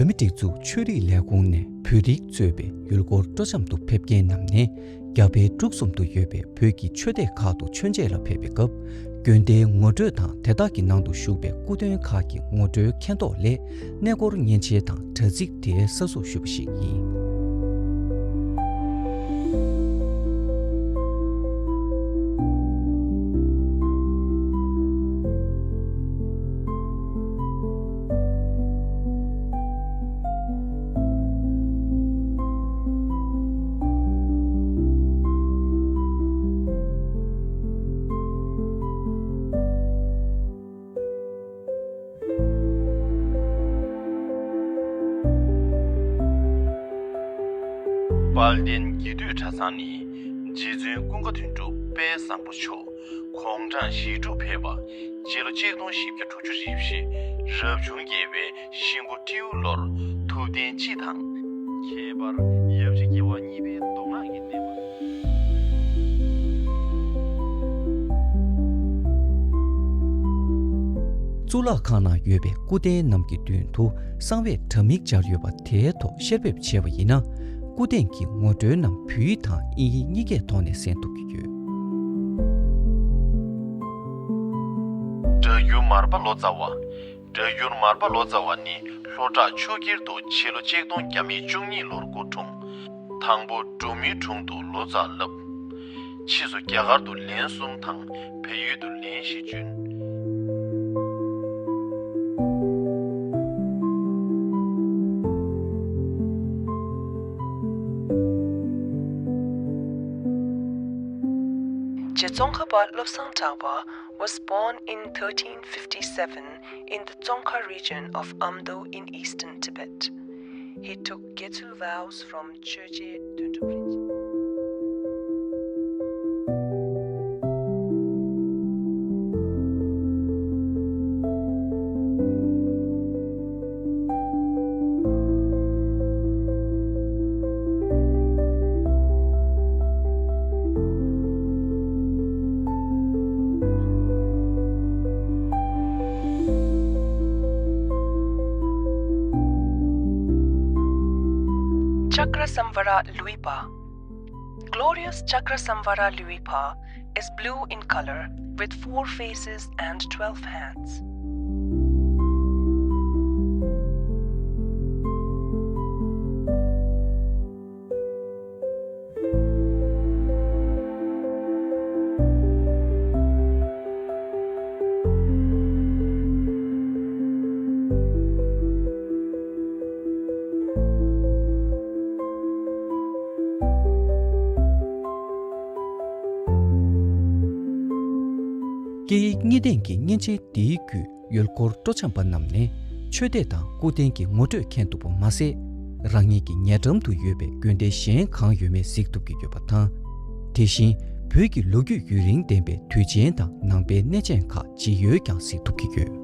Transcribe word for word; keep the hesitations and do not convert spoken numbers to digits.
བོད་མིའི་སྒྲིག་འཛུགས་ཆོས་རིག་ལས་ཁུངས་ནས་བོད་རིགས་གཙོས་པའི་ཡུལ་སྐོར་སྤྲོ་འཆམ་དུ་ཕེབས་མཁན་རྣམས་ནས། རྒྱ་བལ་འབྲུག་གསུམ་དུ་ཡོད་པའི་བོད་ཀྱི་ཆོས་སྡེ་ཁག་ཏུ་མཆོད་མཇལ་ལ་ཕེབས་པའི་སྐབས། དགོན་སྡེའི་ངོ་སྤྲོད་དང་། དེ་དག་གི་ནང་དུ་བཞུགས་པའི་སྐུ་རྟེན་ཁག་གི་ངོ་སྤྲོད་མཁྱེན་རྟོགས་སླད། གནས་སྐོར་མཉེན་ཆས་དང་དྲ་ཚིགས་དེ་གསར་བཙུགས་ཞུས་པ་ཞིག་ཡིན། དཔལ་ལྡན་དགེ་འདུན་གྲྭ་ཚང་ནི་རྗེ་བཙུན་ཀུན་དགའ་དོན་གྲུབ་དཔལ་བཟང་པོ་མཆོག་དགུང་གྲངས་ཞེ་དྲུག་ཕེབས་པ། སྤྱི་ལོ་ཆིག་སྟོང་བཞི་བརྒྱ་དྲུག་ཅུ་རེ་བཞི། རབ་བྱུང་བརྒྱད་པའི་ཤིང་བོ་སྤྲེའུ་ལོར་ཐུབ་བསྟན་སྤྱི་དང་། ཁྱད་པར་ཡབ་རྗེ་རྒྱལ་བ་གཉིས་པའི་མདོ་སྔགས་ཀྱི་བསྟན་པ། གཙུག་ལག་ཁང་ནང་ཡོད་པའི་སྐུ་རྟེན་རྣམས་ཀྱི་མདུན་དུ་གསང་བའི་དྲ་མིག་སྦྱར་ཡོད་པ་དེའི་ཐོག་བཤེར་འབེབས་བྱས་པ་ཡིན་ན། སྐུ་རྟེན་གྱི་ངོ་སྤྲོད་རྣམས་བོད་ཡིག་དང་དབྱིན་ཡིག་གཉིས་ཀའི་ཐོག་ནས་གསན་ཐུབ་ཀྱི་ཡོད། སྒྲ་སྒྱུར་མར་པ་ལོ་ཙཱ་བ། སྒྲ་སྒྱུར་མར་པ་ལོ་ཙཱ་བ་ནི་ལྷོ་བྲག་ཆོས་འཁྱིལ་དུ་ཕྱི་ལོ་ཆིག་སྟོང་བརྒྱ་མེད་བཅུ་གཉིས་ལོར་སྐུ་འཁྲུངས། དང་པོ་འབྲུག་མིའི་དྲུང་དུ་ལོ་ཙཱ་བསླབས། ཕྱིས་སུ་རྒྱ་གར་དུ་ལན་གསུམ་དང་བལ་ཡུལ་དུ་ལན་བཞི་བྱོན། རྗེ་ཙོང་ཁ་པ་བློ་བཟང་གྲགས་པ was born in thirteen fifty-seven in the Tsongkha region of Amdo in eastern Tibet. He took Gyatso vows from Chökyi Döndrup Rinchen. Chakrasamvara Luipa. Glorious Chakrasamvara Luipa is blue in color with four faces and twelve hands. སྐད་ཡིག་གཉིས་ལྡན་གྱི་མཉེན་ཆས་འདིའི་བརྒྱུད། ཡུལ་སྐོར་སྤྲོ་འཆམ་པ་རྣམས་ནས་ཆོས་སྡེ་དང་སྐུ་རྟེན་གྱི་ངོ་སྤྲོད་མཁྱེན་ཐུབ་པ་མ་ཟད། རང་ཉིད་ཀྱི་ཉེ་འགྲམ་དུ་ཡོད་པའི་དགོན་སྡེ་གཞན་གང་ཡོད་མེད་གཟིགས་ཐུབ་ཀྱི་ཡོད་པ་དང་། དེ་བཞིན་བོད་ཀྱི་ལོ་རྒྱུས་ཡུན་རིང་ལྡན་པའི་དུས་ཆེན་དང་ནང་པའི་གནས་ཆེན་ཁག་ཇི་ཡོད་ཀྱང་གཟིགས་ཐུབ་ཀྱི་ཡོད།